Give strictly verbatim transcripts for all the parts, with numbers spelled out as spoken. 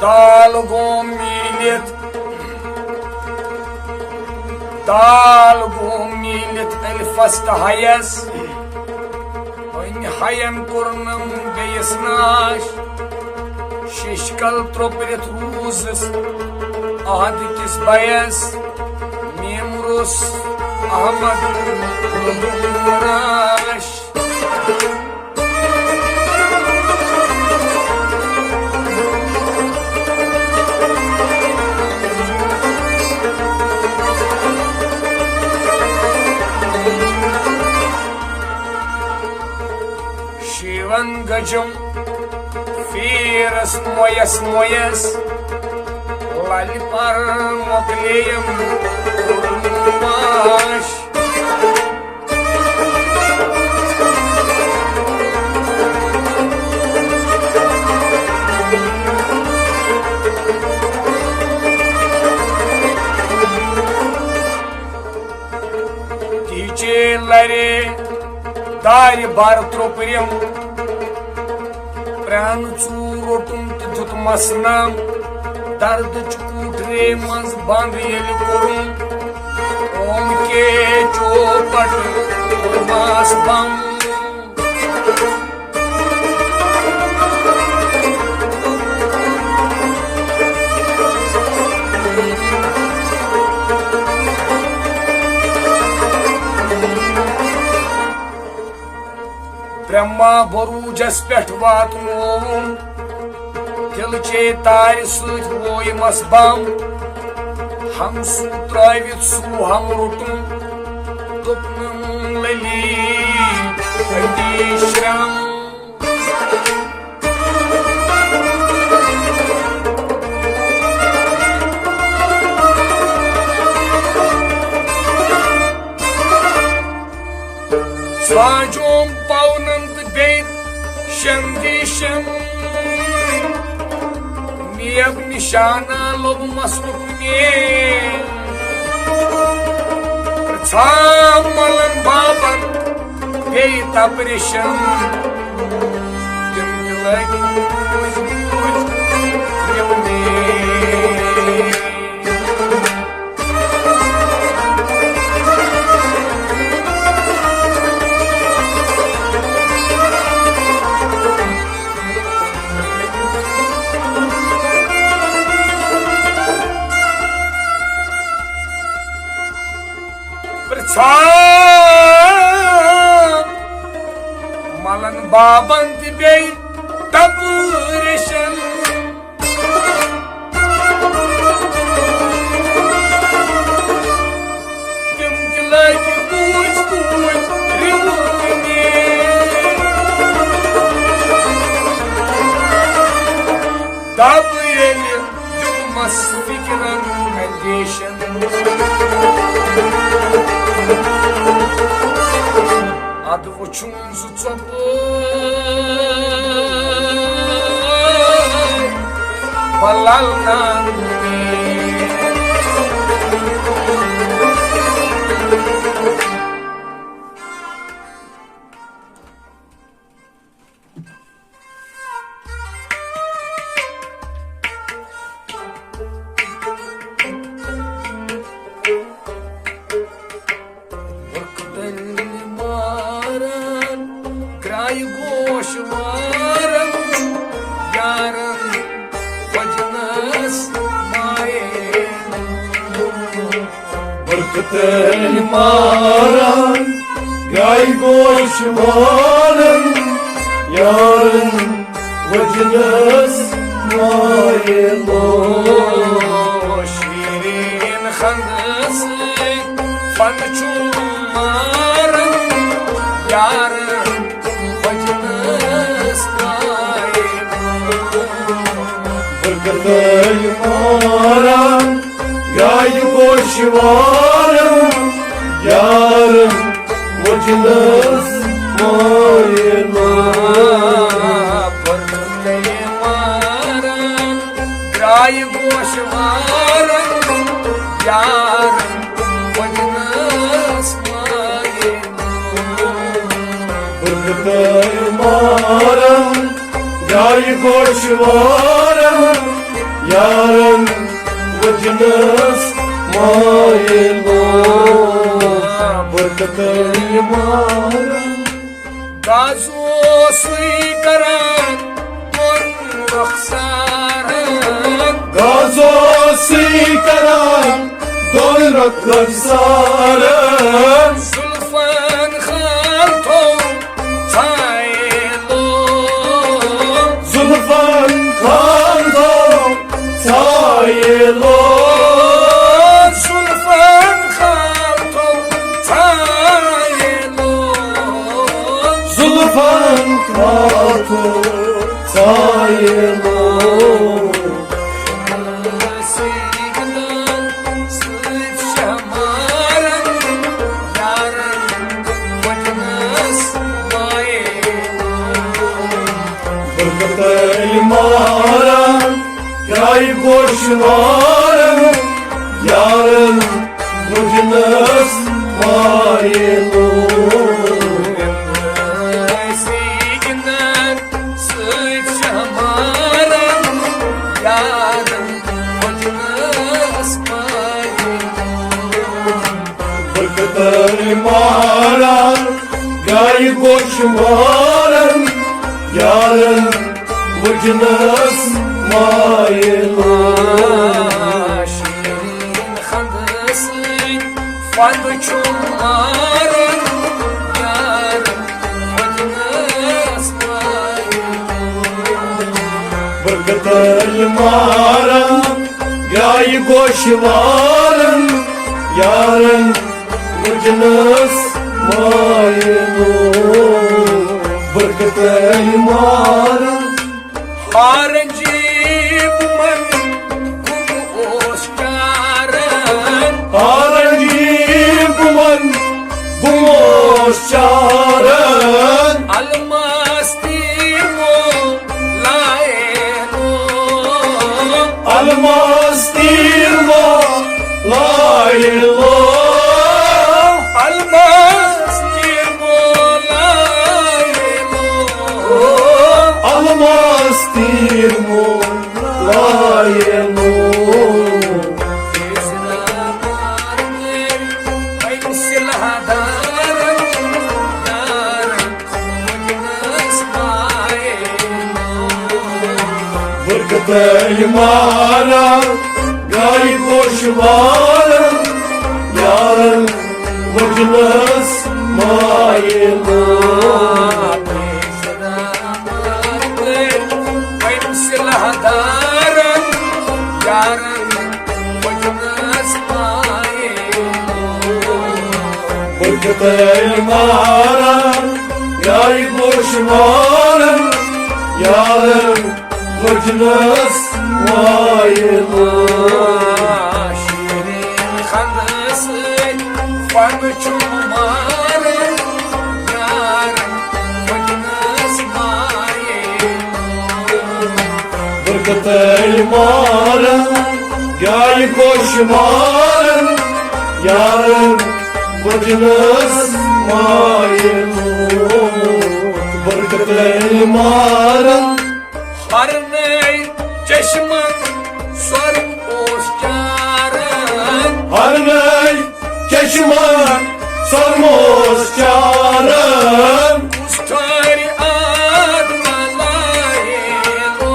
دال گوٚو میٖلِتھ، دال گوٚو میٖلِتھ الفس تہٕ ہیس۔ وۄنۍ ہین کوٚرنم بیٚیِس ناش۔ ششکل ترٛوپرِتھ روٗزس عہد کِس بیس۔ میمرُس احمد راش۔ شیون گجم فیرس مویس مویس، لالہِ پر مۄکلییم ماش۔ تیچے لرے دارِ بار ترٛوپرِم، پرٛان ژوٗر روٚٹُن تہٕ دیُتمس نم۔ دردٕچ کوٹھرے منٛز بنٛد ییٚلہِ کوٚرُن، اوم کے چوپٹ کوٚرمس بم۔ برہما بروجس پٮ۪ٹھ واتنووُن، تِلہٕ چے تارِ سۭتۍ وویمس بم۔ ہمسوٗ ترٲوِتھ سوٗ ہم روٚٹُن، دوٚپنم للی أتی شرم۔ ساجوم پاونن تہٕ بیٚیہِ شندیشن، نیب نشانہ لوٚب مسلُک مے۔ پرژھام ملن بابن بیٚیہِ تپرِشن، تِم تہِ لٔگۍ بوٗزۍ بوٗزۍ رِونہِ۔ پرژھان ملن بابن تہِ بیٚیہِ تپرِشن۔ تِم تہِ لٲگۍ بوٗزۍ بوٗزۍ رِوٕنہِ۔ دب ییٚلہِ دیُتمس فِکرن اندیشن۔ ادٕ وُچھُن زُ ژۄپٲرۍ بلل نان۔ وقتن مارن گرای گوش وارن یارن وجنس مائن۔ برکتن مارن گرای گوش وارن یارن وجنس مائن۔ شیرین خندس فن چون مارن یارن وجنس مائن۔ برکتن مارن گرای گوش وارن یارن وجنس مائن۔ برکتن مارن گرای گوش وارن یارن وجنس مائن۔ برکتن مارن گرای گوش وارن یارن وٕچھنس مٲیِل برکت یارن۔ گازو سُے کران دۄن رخسارن۔ گازو سُے کران دۄن رخسارن۔ زُلفن خان تھوٚو ژھایہِ لوٚگ۔ زُلفن خان تھوٚو ژھایہِ لوٚگ۔ زُلفن خان تھوٚو ژھایہِ لوٚگ۔ زُلفن خان تھوٚو ژھایہِ لوٚگ۔ سۭتۍ گِنٛدان، سۭتۍ شاہ ماران، یارن وٕچھنس مٲیِل۔ برکت علی ماران، گایہِ گوش ماران، یارن وٕچھنس مٲیِل۔ سۭتۍ گِنٛدان، سۭتۍ شاہ ماران، یارن وٕچھنس مٲیِل۔ برکت علی ماران، گایہِ گوش ماران، یارن وٕچھنس مٲیِل۔ شیرین خندٕ سۭتۍ پندٕ چھُ ماران، یارن وٕچھنس مٲیِل۔ برکت علی ماران، گایہِ گوش ماران، یارن وٕچھنس مٲیِل۔ برکت علی ماران۔ آرنجی بُمن کُم اوس چاران۔ آرنجی بُمن کُم اوس چاران۔ الماس تیٖر مو لایلو۔ الماس تیٖر مو لایلو۔ الماس تیٖر مو لایلو۔ الماس تیٖر مو لایلو۔ برکت علی ماران، گایہِ گوش ماران، یارن وٕچھنس مٲیِل۔ برکت علی ماران، گایہِ گوش ماران، یارن وٕچھنس مٲیِل۔ شیرین خندٕ سۭتۍ پنہٕ چھُ ماران، یارن وٕچھنس مٲیِل۔ برکت علی ماران، گایہِ گوش ماران، یارن وٕچھنس مٲیِل۔ برکت علی ماران۔ ہرنے چشمن سۄرم اوس چاران۔ ہرنے چشمن سۄرم اوس چاران۔ کُس ٹھارِ آد بلایلو۔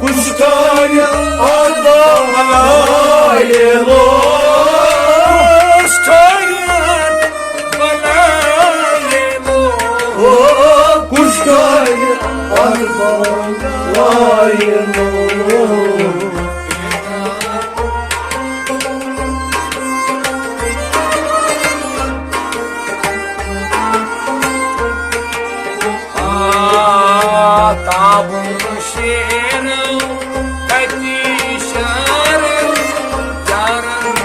کُس ٹھارِ آد بلایلو۔ کُس ٹھارِ آد بلایلو۔ کُس ٹھارِ آد بلایلو۔ آ، تابُن شیرو کتی شارن، یارن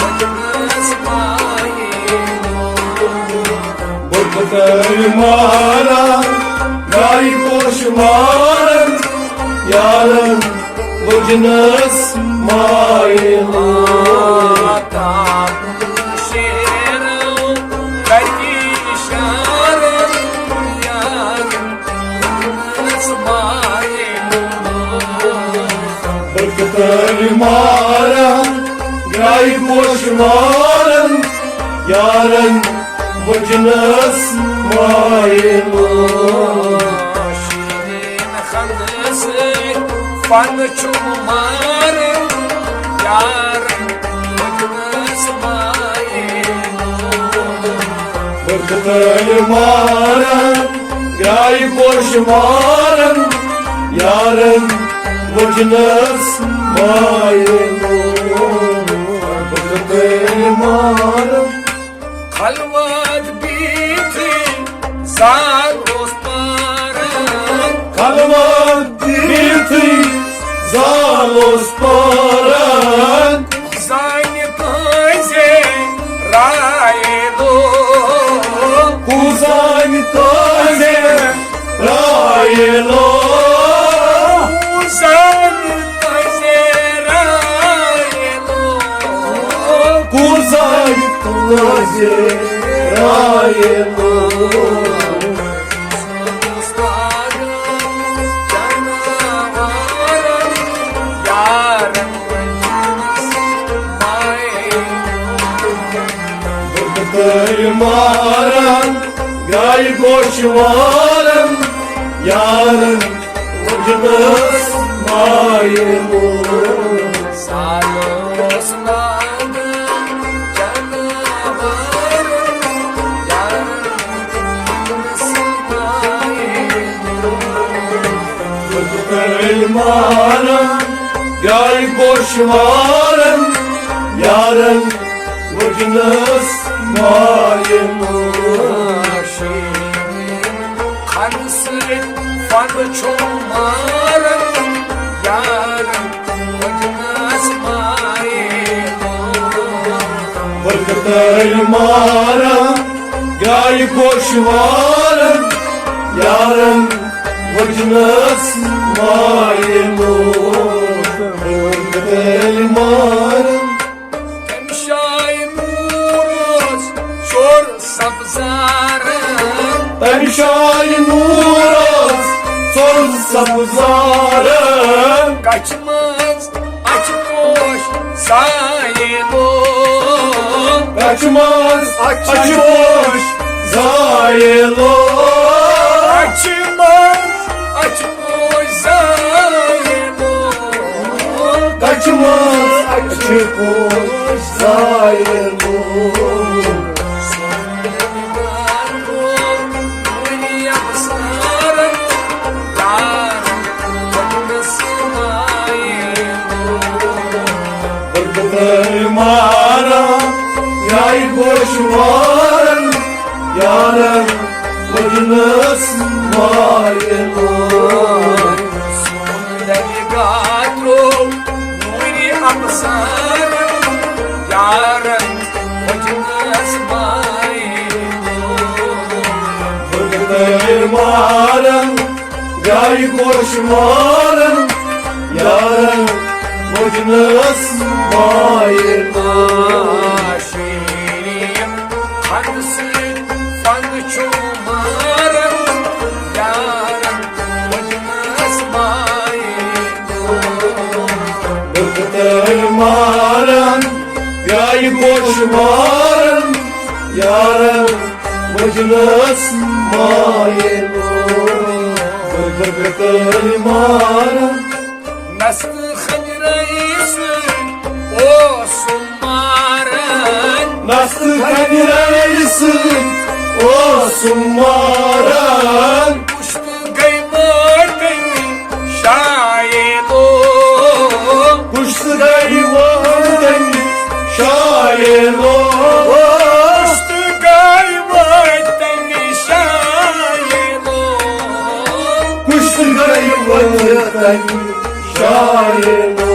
وجنس مایلو۔ برکت علی ماران، گایہِ گوش ماران، یارن وجنس مایلو۔ تابُن شیرو کتی شارن، یارن وجنس مایلو۔ مارن یارن وجنس مایلو۔ شیرین خندٕ سۭتۍ پنہٕ چھُ مارن یارن وجنس مایلو۔ بخت مارن گاے پوش مارن یارن وجنس مایلو۔ بخت مارن خلوت بیتھٕے زال اوس پاران۔ خلوت بیتھٕے زال اوس پاران۔ زانہِ تُہنزِ رایہِ لو۔ کُزانہِ تُہنزِ رایہِ لو۔ کُزانہِ تُہنزِ رایہِ لو۔ کُزانہِ تُہنزِ رایہِ لو۔ یارن تٔلۍ مارن، گاے گوش وارن، یارن وجنس مایلو۔ سالس نادن جاناوارن، یارن وجنس مایلو۔ تٔلۍ مارن، گاے گوش وارن، یارن وجنس مایلو۔ خن سۭتۍ فن چھُ مارن، یارن وجنس مایلو۔ بخت مارن، گاے گوش وارن، یارن وجنس مایلو۔ بخت مارن۔ تمہِ شایہِ نوٗرس شور سبزارن۔ تمہِ شایہِ نوٗرس شور سبزارن۔ کچھ منٛز اچھ پوش زایلو۔ کچھ منٛز اچھ پوش زایلو۔ کچھ منٛز اچھ پوش زایلو۔ کچھ منٛز اچھ پوش زایلو۔ بخت مارن، گاے گوش وارن، یارن وجنس مایلو۔ سون گاترو نوٗرِ ابصارن، یارن وجنس مایلو۔ بخت مارن، گاے گوش وارن، یارن وجنس مایلو۔ شیرین خن سۭتۍ فن چھُ مارن، یارن وجنس مایلو۔ بخت مارن، گاے گوش وارن، یارن وجنس مایلو۔ بخت مارن۔ نستہٕ خنجرے سۭتۍ اوسُم ماران۔ نستہٕ خنجرے سۭتۍ اوسُم ماران۔ پُشتہٕ گٔے وٲتۍ شایلو۔ پُشتہٕ گٔے وٲتۍ شایلو۔ پُشتہٕ گٔے وٲتۍ شایلو۔ پُشتہٕ گٔے وٲتۍ شایلو۔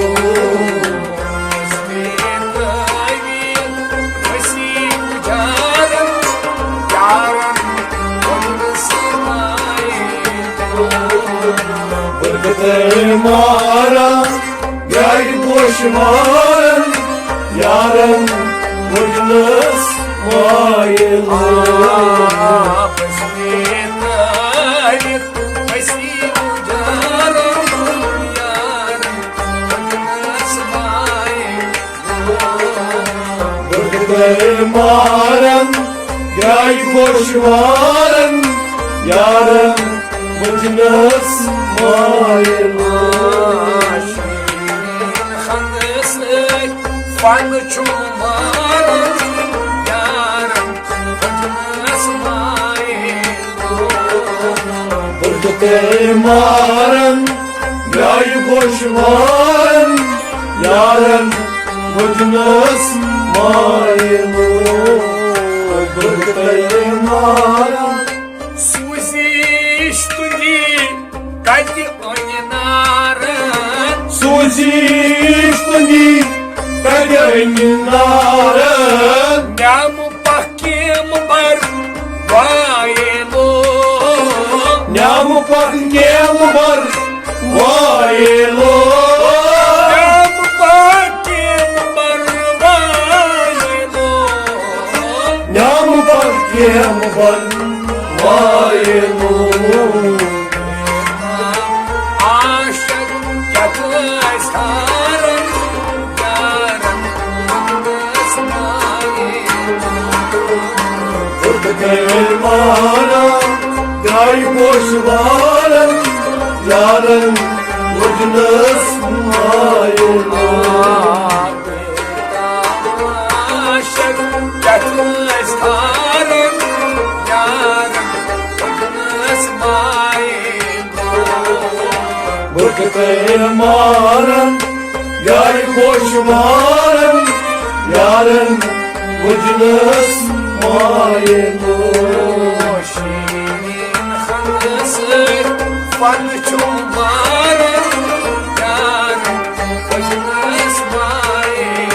بخت مارن، گاے پوش مارن، یارن وجنس مایلو۔ مارن، گرٛایہِ گوش وارن، یارن وٕجنس مایل۔ شیرین خندٕ سۭتۍ فن چھُ مارن، یارن وٕجنس مایل۔ بہٕ تہِ مارن، گرٛایہِ گوش وارن، یارن وٕجنس مایل۔ بہٕ تہِ مارن۔ سوٗزِش تُہی کتہِ أنۍ نارن؟ سوٗزِش تُہی کتہِ أنۍ نارن؟ نعمہٕ پکھ کیمہٕ بر وایلو۔ نعمہٕ پکھ کیمہٕ بر وایلو۔ نعمہٕ پکھ کیمہٕ بر وایلو۔ نعمہٕ پکھ کیمہٕ بر وایلو۔ عاشق کیٛاہ ٲسۍ ہارن، یارن وٕجنس مایل۔ بہٕ تہِ مارن، گرٛایہِ گوش وارن، یارن وٕجنس مایل۔ عاشق کیٛاہ ٲسۍ ہارن، یارن وٕجنس مایل۔ بہٕ تہِ مارن، گرٛایہِ گوش وارن، یارن وٕجنس مایل۔ شیرین خندٕ سۭتۍ فن چھُ مارن، یارن وٕجنس مایل۔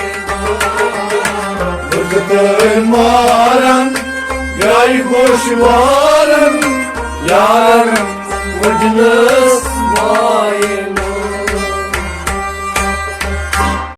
بہٕ تہِ مارن، گرٛایہِ گوش وارن، یارن وٕجنس مایل۔